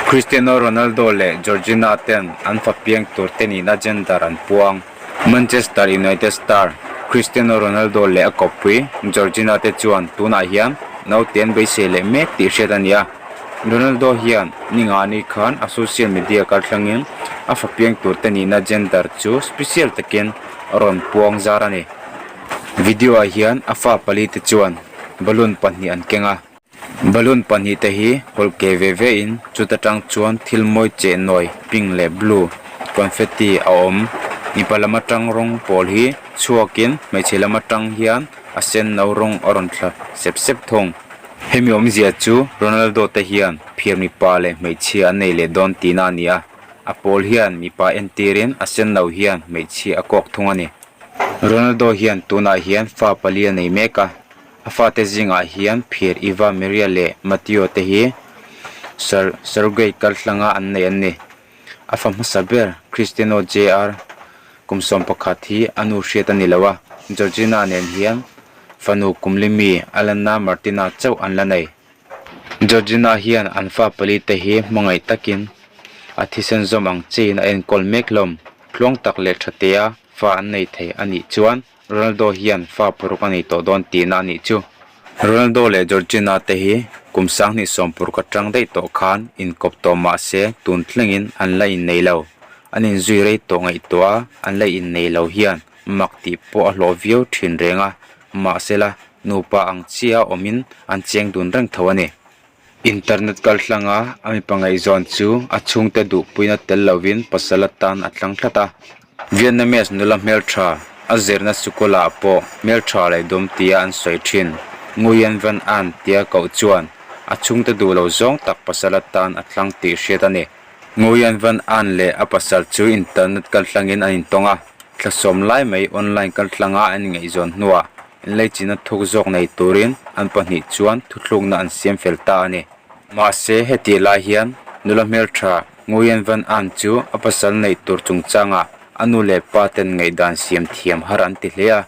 Cristiano Ronaldo leh Georgina ten an fa piang tur te nihna gender an puang. Manchester United star Cristiano Ronaldo leh a kawppui Georgina te chuan tunah hian naute an beisei leh mek tih hriat a ni a. Ronaldo hian ningani khan a social media kalthlangin a fa piang tur te nihna gender chu special takin a rawn puang zar a ni. Video ah hian a fa pali te chuan balloon pahnih an keng a. Balloon pahnih te hi hawlh ke ve ve in chuta tang chuan thil mawi cheh nawi pink leh blue confetti a awm mipa lam atang rawng pawl hi chhuak in hmeichhe lam atang hian a sen no rawng a rawn thla sep sep thung hemi awmzia chu Ronaldo te hian phiar mipa leh hmeichhia an nei leh dawn tihna a ni a a pawl hian mipa entir in a sen no hian hmeichhia a kawk thung a ni Ronaldo hian tunah hian fa pali a nei mek a. A fate zingah hian Phir, Iva, Maria leh Mateo te hi Sir Sergei kaltlanga an nei an ni. A fa hmasa ber Cristiano JR kum 11 hi a nu hriat a ni lo a, Georgina nen hian fanu kum li mi Alana Martina chauh an la nei. Georgina hian an fa pali te hi hmangaih takin a thisen zawm ang chiin a enkawl mek hlawm. Tluang tak leh tha tea fa an nei thei a nih chuan Ronaldo hian fa paruk a nei tawh dawn tihna a nih chu. Ronaldo leh Georgina te hi kum 2010 atang daih tawh khan inkawp tawh mah se tun thlengin an la innei lo. An inzui rei tawh ngaihtuah a, an la innei lo hian mak tih pawh a hlawh viau thin reng a, mahsela nupa ang chiah a awmin an cheng dun reng tho a ni. Internet kaltlanga a mipa ngaihzawn chu a chhungte duhpuina tel lovin pasal atan a tlang tlat a. Vietnamese nula hmeltha a zirna sikulah pawh hmeltha leh dawm tia an sawi thin. Nguyen Van An tia koh chuan a chhungte duh lo zawng tak pasal atan a tlang tih hriat a ni. Nguyen Van An leh a pasal chu internet kaltlangin an intawng a, thlasawm lai mai online kaltlanga an ingaihzawn hnuah Inleichina thuk zawk nei turin an pahnih chuan thuthlukna an siam fel ta a ni. Mahse, hetih lai hian nula hmeltha Nguyen Van An chu a pasal neih tur chungchangah a nu leh pa ten ngaihdan siam thiam har an ti hle a,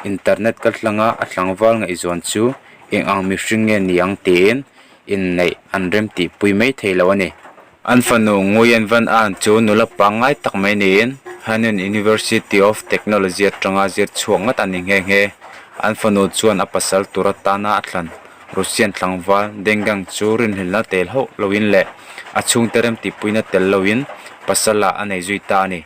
internet kaltlanga a tlangval ngaihzawn chu eng ang mihring nge ni ang tiin inneih an remtihpui mai thei lo a ni. An fanu Nguyen Van An chu nula pangngai tak mai niin Hanoi University of Technology atanga zir chhuak ngat a ni nghe nghe. An fanu chuan a pasal tur atana a thlan Russian tlangval Deng Gang chu rinhlelhna tel hauh loin leh a chhungte remtihpuina tel loin pasala a nei zui ta a ni.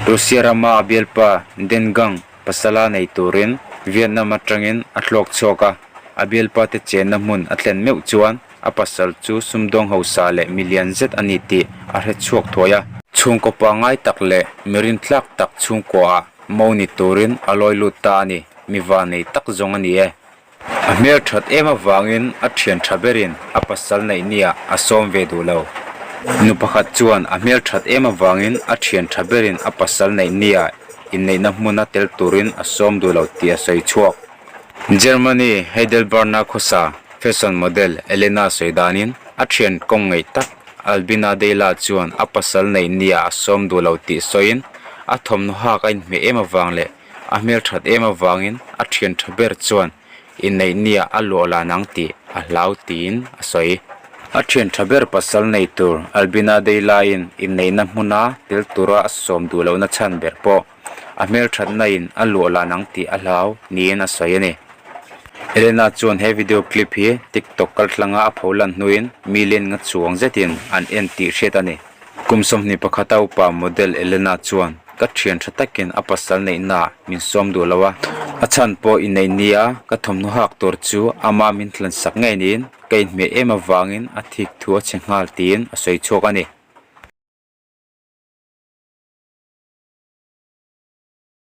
Russia rama a bialpa Deng Gang pasala nei turin Vietnam atangin a thlawk chhuak a, a bialpa te chenna hmun a thlen meuh chuan A pasal chu sumdawng hausa leh milian zet a ni tih a hre chhuak thuai a. Chhungkaw pangngai tak leh mirin tlak tak chhungkuaah mo ni turin a lawi lut ta a ni. Mi vanei tak zawng a ni e. A hmel that em avangin a thian tha berin a pasal neih niah a sawm ve duh lo. Nu pakhat chuan a hmel that em avangin a thian tha berin a pasal neih niah inneihna hmuna tel turin a sawm duh lo tih a sawi chhuak. Germany Heidelberg-na khawsa fashion model Elena sawi danin a thian kawng ngaih tak Albina Deila chuan a pasal neih nia a sawm duh lo tih sawiin a thawmhnaw hak a inhmeh em avang leh a hmelthat em avangin a thian tha ber chuan inneih nia a luah lan ang tih a hlau tiin a sawi. A thian tha ber pasal nei tur Albina Deila-in inneihna hmuna tel tura a sawm duh lohna chhan ber pawh A hmelthatna in a luah lan ang tih a hlau niin a sawi a ni. Elena chuan he video clip hi TikTok kaltlanga a pho lan hnuin million nga chuang zetin an en tih hriat a ni. Kum 21 a upa model Elena chuan ka thian tha takin a pasal neihnaah min sawm duh lo a, a chhan pawh inneih nia ka thawmhnaw hak tur chu ama min thlansak ngei niin ka inhmeh em avangin a thik thu a chhe nghal tiin a sawi chhuak a ni.